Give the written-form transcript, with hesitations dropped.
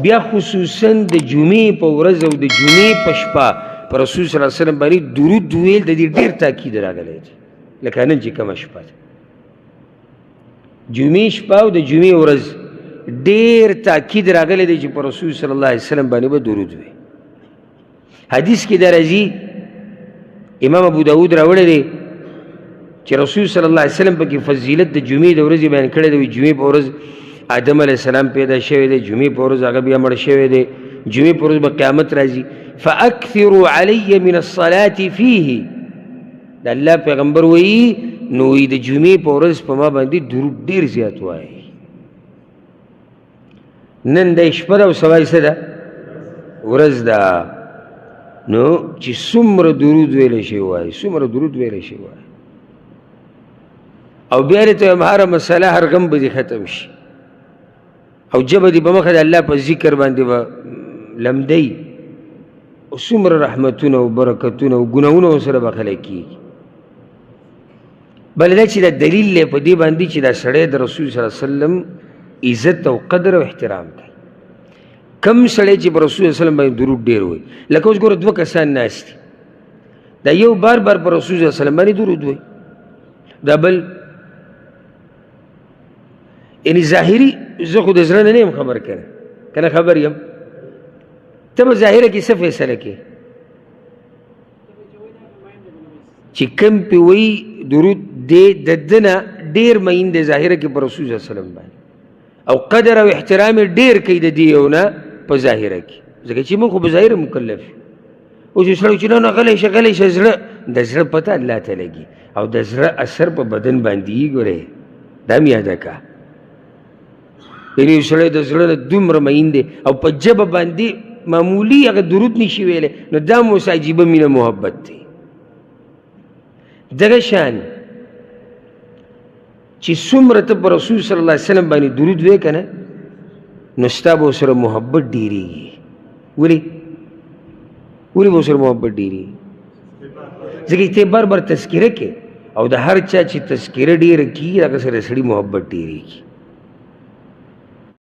بیا خصوصا د جمعې په ورځ او د جمعې په شپه پر رسول صلی الله علیه وسلم باندې درود ویل د دې ډېر تاکید راغلی دی. لکه نن چې کومه شپه ده، جمعې شپه او د جمعې ورځ ډېر تاکید راغلی دی چې پر رسول صلی الله علیه وسلم باندې به درود وي. حدیث کې دا راځي، امام ابو داود راوړی دی چې رسول صلی الله علیه وسلم پکې فضیلت د جمعې د ورځې بیان کړی دی. جمعې په ورځ آدم علیه السلام پیدا شوی دی، جمعې په ورځ هغه بیا مړ شوی دی، جمعې په ورځ به قیامت راځي. فاکثروا علی من الصلاة فیه، د الله پیغمبر وایي نو د جمعې په ورځ په ما باندې درود ډېر زیات وایي. نن د شپه ده او سبا یې څه ده؟ ورځ ده. نو چې څومره درود ویلی شي وایي، څومره درود ویلی شي وایي. او بیا درته وایم هره مسله هر غم به دې ختم شي، او ژبه دې په مخه د الله په ذکر باندې به لمدی، او څومره رحمتونه او برکتونه او ګناهونه ورسره بخښلی کېږي. بل دا چې دا دلیل دی په دې باندې چې دا سړی د رسول صلی الله علیه وسلم عزت او قدر او احترام کوي. کم سړی چې پر رسول صلی الله علیه وسلم باندې درود ډېر وایي، لکه اوس ګوره دوه کسان ناست دي، دا یو بار بار پر رسول صلی الله علیه وسلم باندې درود وایي، دا بل یعنی ظاهري زه خو د زړه نه نه یم خبر که نه، که نه خبر یم، ته به ظاهره کې څه فیصله کوې؟ چې کم پې وایي درود دی د ده نه ډېر مین دی ظاهره کې پر رسول صلی الله علیه وسلم باندې، او قدر او احترام یې ډېر کوي د دې یو نه په ظاهره کې، ځکه چې موږ خو په ظاهره مکلف یو. اوس یو سړی چې نه نه غلی شه غلی شه، زړه د زړه پته الله ته لګي، او د زړه اثر په بدن باندې یې ګورې، دا هم یاده کړه. یعنې یو سړی د زړه نه دومره مین دی او په ژبه باندې معمولي هغه درود نشي ویلی، نو دا هم اوس عجیبه مینه محبت دی. دغه شان چې څومره ته پر رسول صلی الله علیه وسلم باندې درود وې که نه، نو ستا به ورسره محبت ډېرېږي. ولې؟ ولې به ورسره محبت ډېرېږي؟ ځکه چې ته بار بار تذکره کې، او د هر چا چې تذکره ډېره کېږي هغه سره سړي محبت ډېرېږي.